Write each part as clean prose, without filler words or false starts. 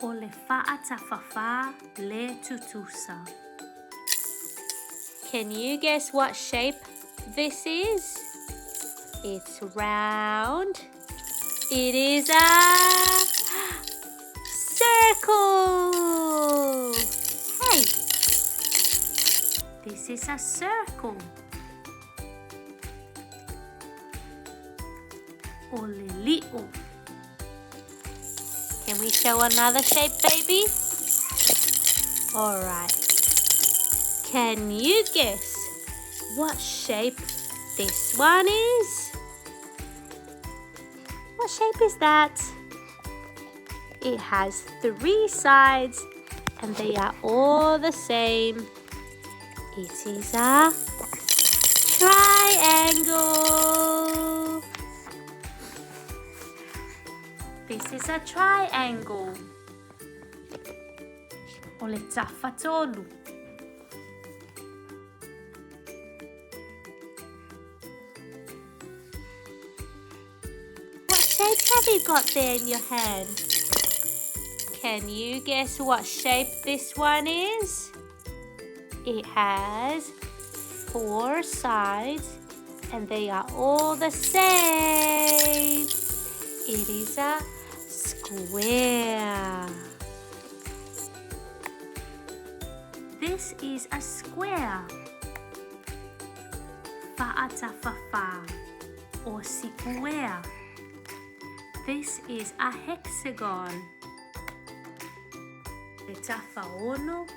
O le fa'atafafā le tutusa. Can you guess what shape this is? It's round. It is a circle. Hey, this is a circle. O le li'o. Can we show another shape, baby? All right. Can you guess what shape this one is? What shape is that? It has 3 sides and they are all the same. It is a triangle. This is a triangle. O le tafatolu. What shape have you got there in your hand? Can you guess what shape this one is? It has 4 sides and they are all the same. It is a square. This is a square. Fa'atafafa or sikuea. This is a hexagon. Le tafaono.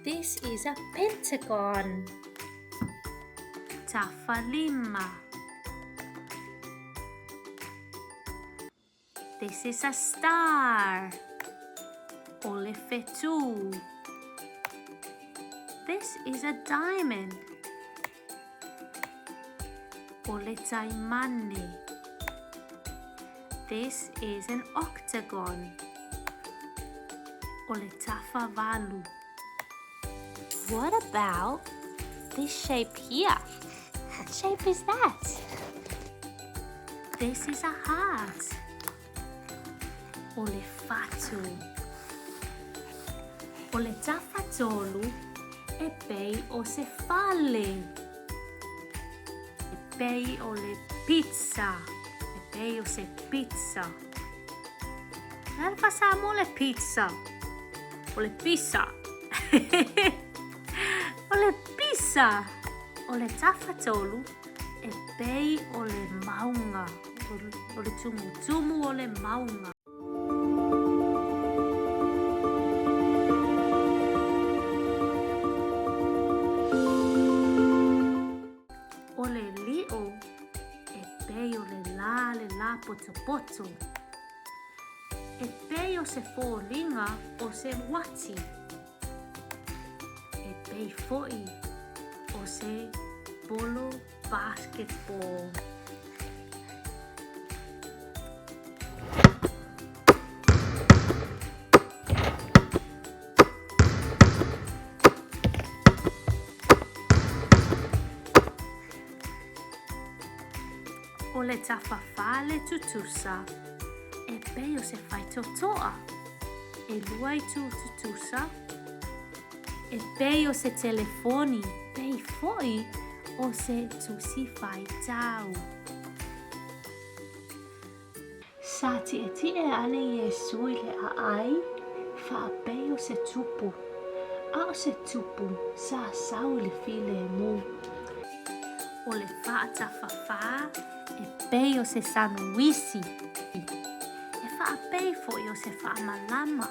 This is a pentagon. Tafalima. This is a star. O le fetu. This is a diamond. O le taimane. This is an octagon. O le tafavalu. What about this shape here? What shape is that? This is a heart. O le fatu. O le tafatolu e pei o se fale. E pei o le pizza. E pei o se pizza. Le facciamo le pizza. O le pizza. O le pizza. O le tafatolu e pei o le maunga. O le tumutumu o le maunga. O le li'o e pei o le la le la potopoto. E pei o se fōlinga o se wati. E pei fo'i o se polo basketball. O le tafafā le tutusa, e pei o se faitotoa. E lua itu tutusa, e pei o se telefoni, pei fo'i o se tusi faitau. Sa ti'eti'e ane Iesu i le a'ai, fa'apei o se tupu, a o se tupu sa sau i le filemu. O le fa'atafafā e pei o se sanuisi, e fa'apei fo'i o se fa'amalama.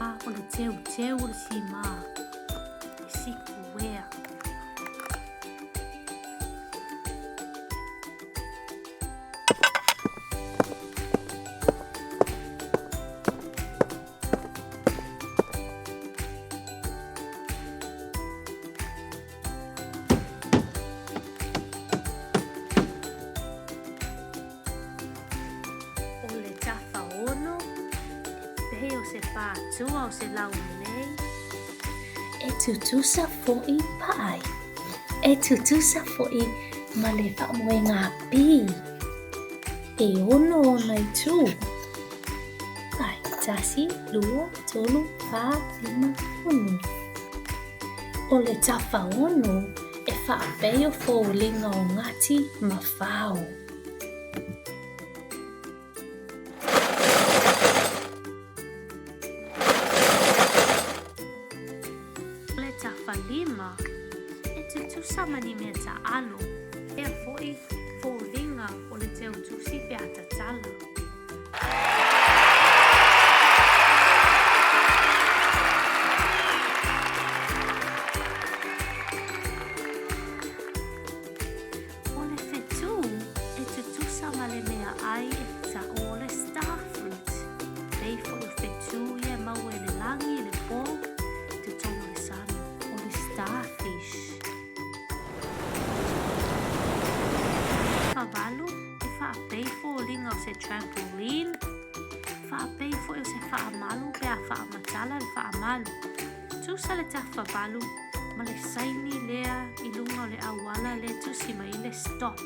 A o le teuteu o le simā, e sikuea. O le tafaono, e pei o se pātua o se laulelei. E tutusa fo'i pa'ai. E tutusa fo'i ma le fa'amoegāpī. E ono ona itu. 1, 2, 3, 4, 5, 6. O le tafaono e faapei o foliga o gati ma fao. O le tafalima e tutusa ma ni mea taalo, pea foi foliga o le teutusi pe a tatala. O le whetū e tutusa ma le meaai e ta'u o le starfruit. Pei foi o whetū ia e maua i le lagi i le pō i totonu o le sami, o le starfish. Favalu e faapei foliga o se trampoline, faapei foi o se faamalu pe a faamatala le faamalu. Tusa le tafavalu ma le saini lea i luga o le auala lea e tusi mai ai le stop.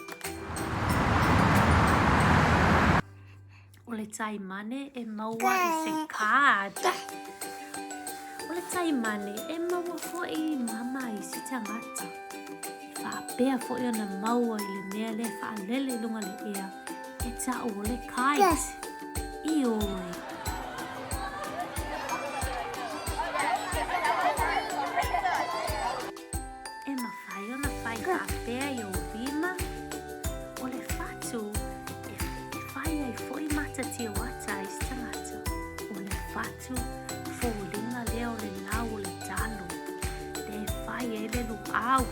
O le taimane e maua i se card. O le taimane e maua foi i mama a isi tagata. E faapea foi ona maua i le mea lea e faalele i luga o le ea e ta'u o le kite. Ioe. E mafai ona fai faapea i ou lima. O le fatu e, e fai ai foi mata tioata a isi tagata. O le fatu foliga lea o le lau o le talo, lea e fai ai le luau.